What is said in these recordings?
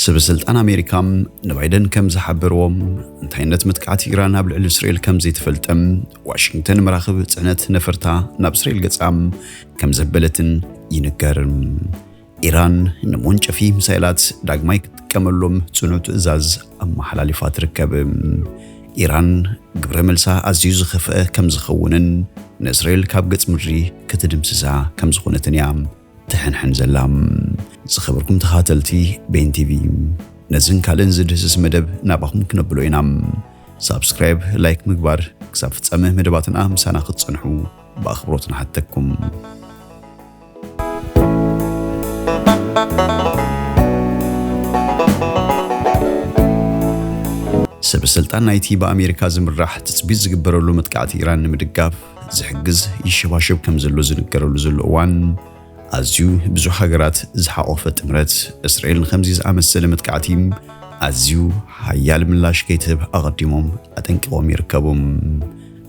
ሰበ ስልጣን ኣሜሪካ ንባይደን ከም ዝሓበርዎም፣ እንታይነት መጥቃዕቲ ኢራን ኣብ ልዕሊ እስራኤል ከም ዘይተፈልጠ፣ ዋሽንግተን መራኽብ ጽዕነት ነፈርታ ናብ እስራኤል ገጻ ከም ዘበለትን ይንገር። ኢራን ንመወንጨፊ ሚሳይላት ዳግማይ ክትጥቀመሎም ጽኑዕ ትእዛዝ ኣመሓላሊፋ ትርከብ። ኢራን ግብረ መልሳ ኣዝዩ ዝኸፍአ ከም ዝኸውንን ንእስራኤል ካብ ገጽ ምድሪ ክትድምስሳ ከም ዝኾነትን እያ ትሕንሕን ዘላ። ዝኸበርኩም ተኻተልቲ ቤን ቲቪ፣ ነዝን ካልእን ዝድህስስ መደብ ናባኹም ክነብሎ ኢና። ሳብስክራይብ፣ ላይክ ምግባር ክሳብ ፍጻመ መደባትና ምሳና ክትጸንሑ ብኣኽብሮት ንሓተኩም። ሰበ ስልጣን ናይቲ ብኣሜሪካ ዝምራሕ ትጽቢት ዝግበረሉ መጥቃዕቲ ኢራን ንምድጋፍ ዝሕግዝ ይሸባሸብ ከም ዘሎ ዝንገረሉ ዘሎ እዋን፣ ኣዝዩ ብዙሕ ሃገራት ዝሓቖፈ ጥምረት እስራኤል ንኸምዚ ዝኣመሰለ መጥቃዕቲ ኣዝዩ ሓያል ምላሽ ከይትህብ ኣቐዲሞም ኣጠንቂቖም ይርከቡ።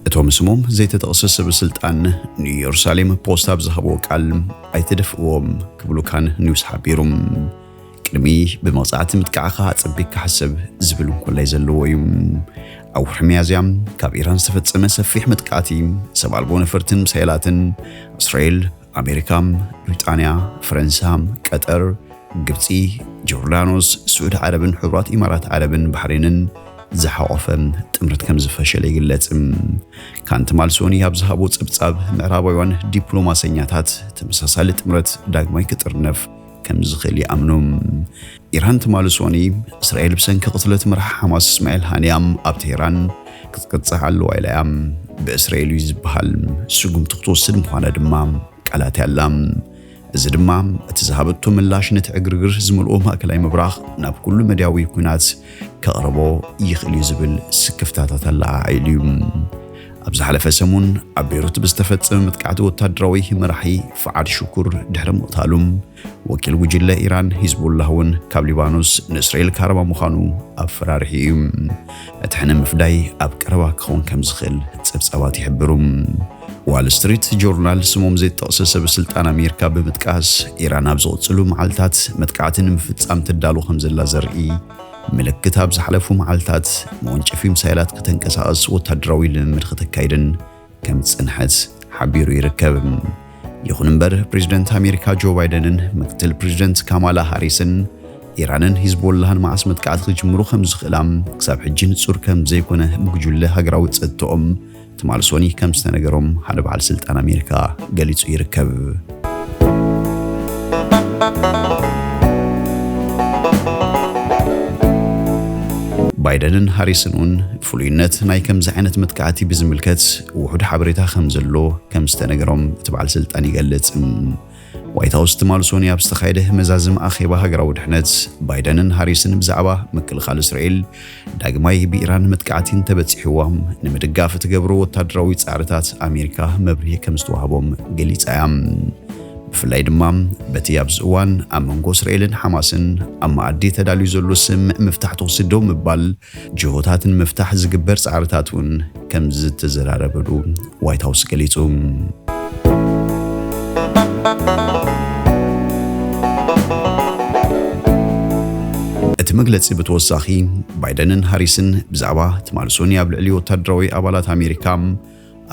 እቶም ስሞም ዘይተጠቕሰ ሰበ ስልጣን ንኢየሩሳሌም ፖስት ኣብ ዝሃብዎ ቃል፣ "ኣይትደፍእዎም" ክብሉ ካን ኒውስ ሓቢሩ። "ቅድሚ ብመቕጻዕቲ ምጥቃዕኻ ኣጸቢቅካ ሕሰብ" ዝብል እንኮላይ ዘለዎ እዩ። ኣብ ወርሒ ሚያዝያ ካብ ኢራን ዝተፈጸመ ሰፊሕ መጥቃዕቲ ሰብ ኣልቦ ነፈርትን ሚሳይላትን እስራኤል፣ ኣሜሪካ፣ ብሪጣንያ፣ ፈረንሳ፣ ቀጠር፣ ግብጺ፣ ጆርዳኖስ፣ ስዑዲ ዓረብን ሕቡራት ኢማራት ዓረብን ባሕሬንን ዝሓቖፈ ጥምረት ከም ዝፈሸለ ይግለጽ። ካን ትማል ሶኒ ኣብ ዝሃቦ ጸብጻብ፣ ምዕራባውያን ዲፕሎማሰኛታት ተመሳሳሊ ጥምረት ዳግማይ ክጥርነፍ ከም ዝኽእል ይኣምኑ። ኢራን ትማል ሶኒ፣ እስራኤል ብሰንኪ ቅትለት መራሒ ሓማስ እስማኤል ሃኒያም ኣብ ቴህራን ክትቅጻዕ ኣለዋ ኢላ እያ። ብእስራኤል እዩ ዝበሃል ስጉምቲ ክትወስድ ምዃና ድማ ቃላት ያላ። እዚ ድማ እቲ ዝሃበቶ ምላሽ ነቲ ዕግርግር ዝመልኦ ማእከላይ ምብራቕ ናብ ኩሉ መድያዊ ኲናት ከቕርቦ ይኽእል እዩ ዝብል ስክፍታታት ኣለዓዒሉ እዩ። ኣብ ዝሓለፈ ሰሙን ኣብ ቤይሩት ብዝተፈጸመ መጥቃዕቲ ወታደራዊ መራሒ ፈዓድ ሽኩር ድሕሪ ምቕታሉ፣ ወኪል ጉጅለ ኢራን ሂዝቡላህ እውን ካብ ሊባኖስ ንእስራኤል ካረባ ምዃኑ ኣፈራሪሑ እዩ። እቲ ሕነ ምፍዳይ ኣብ ቀረባ ክኸውን ከም ዝኽእል ጸብጻባት ይሕብሩ። ዋል ስትሪት ጆርናል ስሞም ዘይተጠቕሰ ሰብ ስልጣን ኣሜሪካ ብምጥቃስ፣ ኢራን ኣብ ዝቕጽሉ መዓልታት መጥቃዕቲ ንምፍጻም ትዳሎ ከም ዘላ ዘርኢ ምልክት፣ ኣብ ዝሓለፉ መዓልታት መወንጨፊ ሚሳይላት ከተንቀሳቕስ ወታደራዊ ልምምድ ከተካይድን ከም ዝጸንሐት ሓቢሩ ይርከብ። ይኹን እምበር፣ ፕሬዚደንት ኣሜሪካ ጆ ባይደንን ምክትል ፕሬዚደንት ካማላ ሃሪስን ኢራንን ሂዝቦላህን መዓስ መጥቃዕቲ ክጅምሩ ከም ዝኽእላ ክሳብ ሕጂ ንጹር ከም ዘይኮነ ብጉጅለ ሃገራዊ ጸጥታኦም ትማል ሶኒ ከም ዝተነገሮም ሓደ በዓል ስልጣን ኣሜሪካ ገሊጹ ይርከብ። ባይደንን ሃሪስን እውን ፍሉይነት ናይ ከምዚ ዓይነት መጥቃዕቲ ብዝምልከት ውሑድ ሓበሬታ ከም ዘሎ ከም ዝተነገሮም እቲ በዓል ስልጣን ይገልጽ። ዋይት ሃውስ ትማል ሶኒ ኣብ ዝተኻየደ መዛዝም ኣኼባ ሃገራዊ ድሕነት፣ ባይደንን ሃሪስን ብዛዕባ ምክልኻል እስራኤል ዳግማይ ብኢራን መጥቃዕቲ እንተበጺሕዋ ንምድጋፍ እትገብሮ ወታደራዊ ጻዕርታት ኣሜሪካ መብርሂ ከም ዝተዋህቦም ገሊጻ እያ። ብፍላይ ድማ በቲ ኣብዚ እዋን ኣብ መንጎ እስራኤልን ሓማስን ኣብ መኣዲ ተዳልዩ ዘሎ ስምምዕ ምፍታሕ ተወስዶ ምባል ጅሆታት ንምፍታሕ ዝግበር ጻዕርታት እውን ከም ዝተዘራረበሉ ዋይት ሃውስ ገሊጹ። እቲ መግለጺ ብተወሳኺ፣ ባይደንን ሃሪስን ብዛዕባ ትማል ሶኒ ኣብ ልዕሊ ወታደራዊ ኣባላት ኣሜሪካ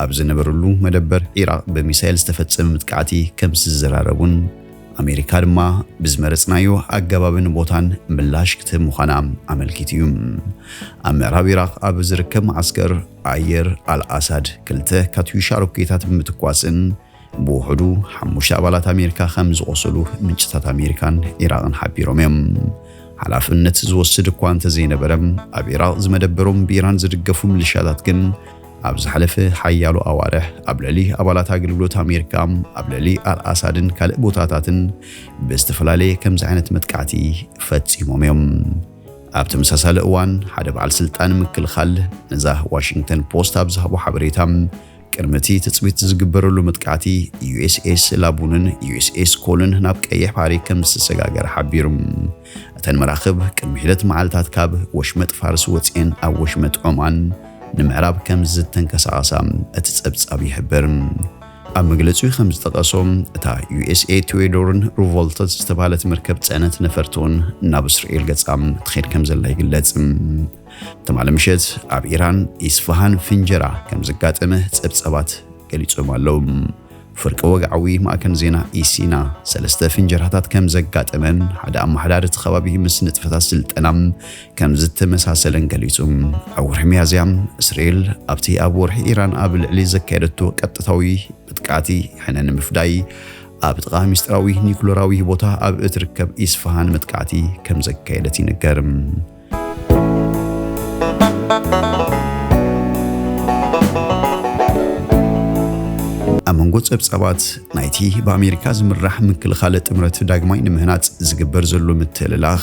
ኣብ ዝነበርሉ መደበር ዒራቕ ብሚሳይል ዝተፈጸመ መጥቃዕቲ ከም ዝተዘራረቡን፣ ኣሜሪካ ድማ ብዝመረጽናዮ ኣገባብን ቦታን ምላሽ ክትህብ ምዃና ኣመልኪቱ እዩ። ኣብ ምዕራብ ዒራቕ ኣብ ዝርከብ መዓስከር ኣየር ኣልኣሳድ ክልተ ካትዩሻ ሮኬታት ብምትኳስን ብውሕዱ ሓሙሽተ ኣባላት ኣሜሪካ ከም ዝቖሰሉ ምንጭታት ኣሜሪካን ዒራቕን ሓቢሮም እዮም። ሓላፍነት ዝወስድ እኳ እንተዘይነበረ፣ ኣብ ዒራቕ ዝመደበሮም ብኢራን ዝድገፉ ሚሊሻታት ግን ኣብ ዝሓለፈ ሓያሎ ኣዋርሕ ኣብ ልዕሊ ኣባላት ኣገልግሎት ኣሜሪካ፣ ኣብ ልዕሊ ኣልኣሳድን ካልእ ቦታታትን ብዝተፈላለየ ከምዚ ዓይነት መጥቃዕቲ ፈጺሞም እዮም። ኣብ ተመሳሳሊ እዋን፣ ሓደ በዓል ስልጣን ምክልኻል ነዛ ዋሽንግተን ፖስት ኣብ ዝሃቦ ሓበሬታ፣ ቅድሚ እቲ ትጽቢት ዝግበረሉ መጥቃዕቲ፣ ዩ ኤስ ኤስ ላቡንን ዩ ኤስ ኤስ ኮልን ናብ ቀይሕ ባሕሪ ከም ዝተሰጋገረ ሓቢሩ። እተን መራኽብ ቅድሚ ሒደት መዓልታት ካብ ወሽመጥ ፋርስ ወጺኤን ኣብ ወሽመጥ ዖማን ንምዕራብ ከም ዝተንቀሳቐሳ እቲ ጸብጻብ ይሕብር። ኣብ መግለጺኡ ከም ዝጠቐሶ፣ እታ ዩ ኤስ ኤ ቴዎዶርን ሩቮልተስ ዝተባህለት መርከብ ጽዕነት ነፈርቲ እውን ናብ እስራኤል ገጻ ትኸይድ ከም ዘላ ይግለጽ። ትማሊ ምሸት ኣብ ኢራን ኢስፋሃን ፍንጀራ ከም ዘጋጠመ ጸብጸባት ገሊጾም ኣለዉ። ፍርቂ ወግዓዊ ማእከን ዜና ኢሲና ሰለስተ ፍንጀራታት ከም ዘጋጠመን ሓደ ኣመሓዳሪ እቲ ከባቢ ምስ ንጥፈታት ስልጠና ከም ዝተመሳሰለን ገሊጹ። ኣብ ወርሒ ሚያዝያ እስራኤል ኣብቲ ኣብ ወርሒ ኢራን ኣብ ልዕሊ ዘካየደቶ ቀጥታዊ መጥቃዕቲ ሕነ ንምፍዳይ ኣብ ጥቓ ሚስጥራዊ ኒኩለራዊ ቦታ ኣብ እትርከብ ኢስፋሃን መጥቃዕቲ ከም ዘካየደት ይንገር። ኣብ መንጎ ጸብጻባት ናይቲ ብኣሜሪካ ዝምራሕ ምክልኻል ጥምረት ዳግማይ ንምህናጽ ዝግበር ዘሎ ምትልላኽ፣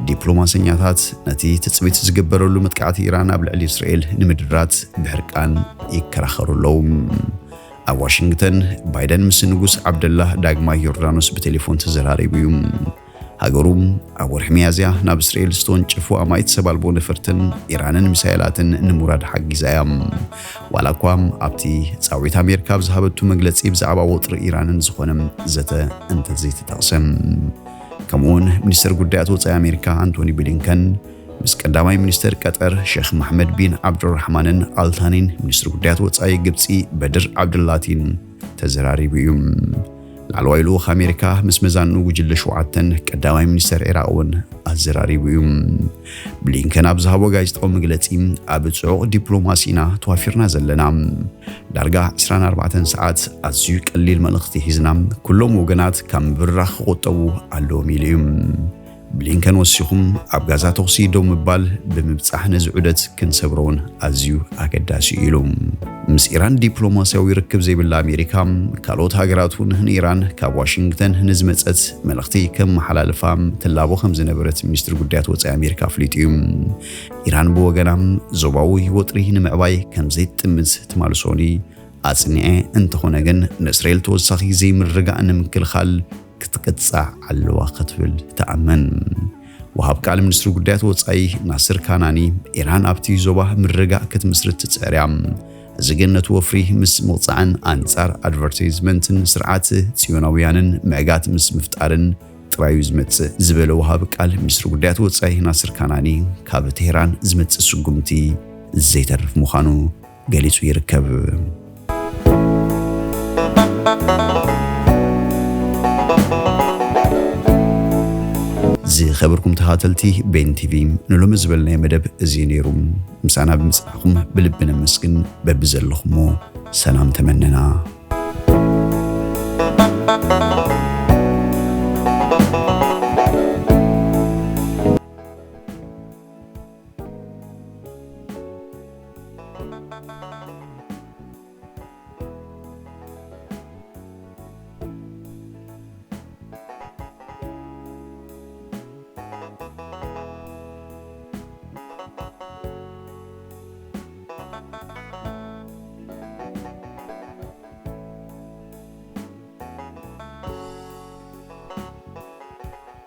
ዲፕሎማሰኛታት ነቲ ትጽቢት ዝግበረሉ መጥቃዕቲ ኢራን ኣብ ልዕሊ እስራኤል ንምድራት ብሕርቃን ይከራኸሩ ኣለዉ። ኣብ ዋሽንግተን፣ ባይደን ምስ ንጉስ ዓብደላህ ዳግማይ ዮርዳኖስ ብቴሌፎን ተዘራሪቡ እዩ። ሃገሩ ኣብ ወርሒ ሚያዝያ ናብ እስራኤል ዝተወንጨፉ ኣማኢት ሰብ ኣልቦ ነፈርትን ኢራንን ሚሳይላትን ንምውራድ ሓጊዛ እያ። ዋላ እኳ ኣብቲ ጻውዒት ኣሜሪካ ኣብ ዝሃበቱ መግለጺ ብዛዕባ ወጥሪ ኢራንን ዝኾነ ዘተ እንተዘይተጠቕሰ። ከምኡውን ሚኒስትር ጉዳያት ወጻኢ ኣሜሪካ ኣንቶኒ ብሊንከን ምስ ቀዳማይ ሚኒስትር ቀጠር ሼኽ መሕመድ ቢን ዓብዱራሕማንን ኣልታኒን ሚኒስትር ጉዳያት ወጻኢ ግብጺ በድር ዓብዱላቲን ተዘራሪቡ እዩ። ላዕለዋይ ልኡኽ ኣሜሪካ ምስ መዛኑ ጉጅለ ሸውዓተን ቀዳማይ ሚኒስትር ዒራቕ እውን ኣዘራሪቡ እዩ። ብሊንከን ኣብ ዝሃቦ ጋዜጣዊ መግለጺ፣ ኣብ ጽዑቕ ዲፕሎማሲ ኢና ተዋፊርና ዘለና። ዳርጋ ዕስራን ኣርባዕተን ሰዓት ኣዝዩ ቀሊል መልእኽቲ ሒዝና፣ ኩሎም ወገናት ካብ ምብራኽ ክቑጠቡ ኣለዎም ኢሉ እዩ። ብሊንከን ወሲኹም፣ ኣብ ጋዛ ተኹሲ ደው ምባል ብምብጻሕ ነዚ ዑደት ክንሰብሮ እውን ኣዝዩ ኣገዳሲ እዩ ኢሉ። ምስ ኢራን ዲፕሎማስያዊ ርክብ ዘይብላ ኣሜሪካ፣ ካልኦት ሃገራት እውን ንኢራን ካብ ዋሽንግተን ንዝመጸት መልእኽቲ ከመሓላልፋ ትላቦ ከም ዝነበረት ሚኒስትሪ ጉዳያት ወጻኢ ኣሜሪካ ኣፍሊጡ እዩ። ኢራን ብወገና፣ ዞባዊ ወጥሪ ንምዕባይ ከም ዘይትጥምት ትማሊ ሰኑይ ኣጽኒዐ፣ እንተኾነ ግን ንእስራኤል ተወሳኺ ዘይምርግጋእ ንምክልኻል ክትቅጻዕ ኣለዋ ክትብል ትኣምን። ወሃብ ቃል ሚኒስትሪ ጉዳያት ወጻኢ ናስር ካናኒ፣ ኢራን ኣብቲ ዞባ ምርግጋእ ክትምስርት ትጽዕር እያ። እዚ ግን ነቲ ወፍሪ ምስ ምቕጻዕን ኣንጻር ኣድቨርታይዝመንትን ስርዓት ጽዮናውያንን ምዕጋት ምስ ምፍጣርን ጥራዩ ዝመጽእ ዝበለ ወሃቢ ቃል ሚኒስትሪ ጉዳያት ወጻኢ ናስር ካናኒ፣ ካብ ቴህራን ዝመጽእ ስጉምቲ ዘይተርፍ ምዃኑ ገሊጹ ይርከብ። ዝኸበርኩም ተኸታተልቲ ቤን ቲቪ፣ ንሎሚ ዝበልናዮ መደብ እዚ ነይሩ። ምሳና ብምጽናሕኩም ብልቢ ነመስግን። በብዘለኹሞ ሰላም ተመነና።